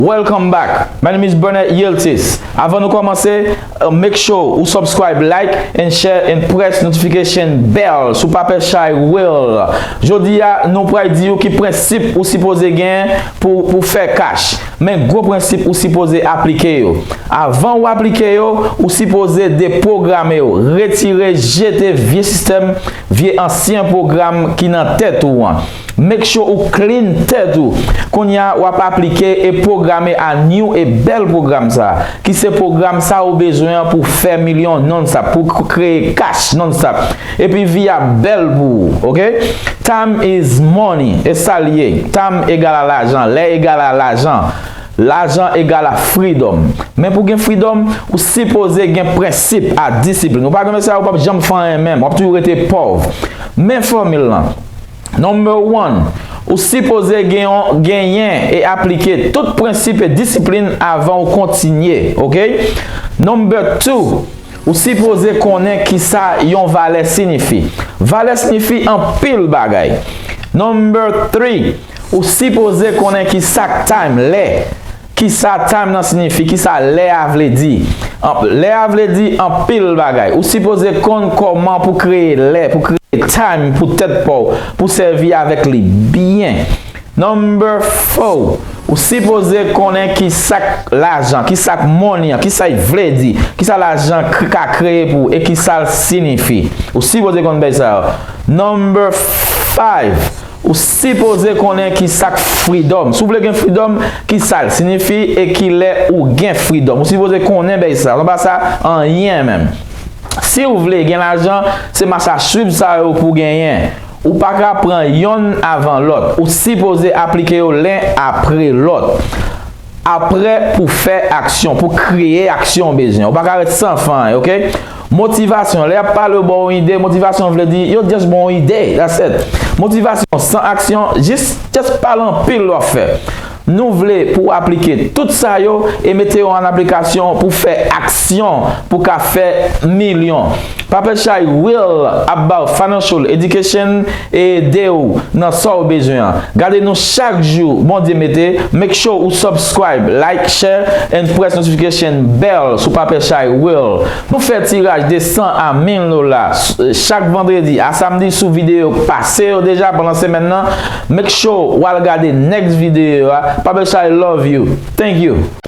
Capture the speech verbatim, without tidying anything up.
Welcome back. My name is Bernard Yiltis. Avan nou kòmanse, uh, make sure ou subscribe, like, and share, and press notification bell sou Pape Chay Will. Jodi a, nou pral di ou ki prensip ou sipoze gen pou, pou fè kach. Men gwo prensip ou sipoze aplike yo. Avan ou aplike yo, ou sipoze depwograme yo. Retire, jete vye sistèm, vye ansyen pwogram ki nan tèt ou an. Make sure ou clean tèt ou. Kounye a, w ap aplike e pwograme a new e bèl pwogram sa, ki se pwogram sa ou bezwen an pou fè milyon non-stop, pou k-, kreye kach non-stop. Epi vi a bèl pou ou, oke? Time is money, e sa l ye. Time egal a lajan, lè egal a lajan. Lajan egal a freedom. Men pou gen freedom, ou sipoze gen prensip a disiplin. Ou pa gen mesye a, ou p ap janm fè anyen menm. W ap toujou rete pòv. Men fòmil lan. Number one, ou sipoze gen yon, genyen e aplike tout prensip e disiplin avan ou kontinye, oke? Number two, ou sipoze konnen kisa yon valè siyifi. Valè siyifi anpil bagay. Number three, ou sipoze konnen kisa k time, lè. Kisa time nan siyifi, kisa lè a vle di. An-, lè a vle di anpil bagay. Ou sipoze konn kòman pou kreye lè, pou kreye time pou tèt pa w, pou sèvi avèk li byen. Number four, ou sipoze konnen kisa k lajan, kisa k money an, kisa l vle di, kisa lajan k-, ka kreye pou ou e kisa l siyifi. Ou sipoze konn bagay sa yo. Number five, ou sipoze konnen kisa k freedom. Si w vle gen freedom, kisa l siyifi e kilè ou gen freedom. Ou sipoze konnen bagay sa yo. Anba sa, anyen menm. Si w vle gen lajan, se mach a swiv sa yo pou w genyen. Ou pa ka pran yonn avan lòt. Ou sipoze aplike yo len apre lòt. Apre, pou fè aksyon, pou kreye aksyon w bezwen. Ou pa ka ret san fè anyen, oke? Motivasyon, lè y ap pale w ba w ide, motivasyon vle di, yo just ba w ide, that's it. Motivasyon san aksyon, jis, just pale anpil w ap fè. Nou vle pou w aplike tout sa yo e mete yo an aplikasyon pou fè aksyon, pou ka fè milyon. Pape Chay Will ap ba w financial education e ede w nan sa w bezwen an. Gade nou chak jou Bondye mete, make sure ou subscribe, like, share, and press notification bell sou Pape Chay Will. Nou fè tiraj de san a mil dola s-, chak vandredi a samdi sou videyo pase yo deja pandan semèn nan. Make sure w al gade next videyo a. Pape Chay love you. Thank you.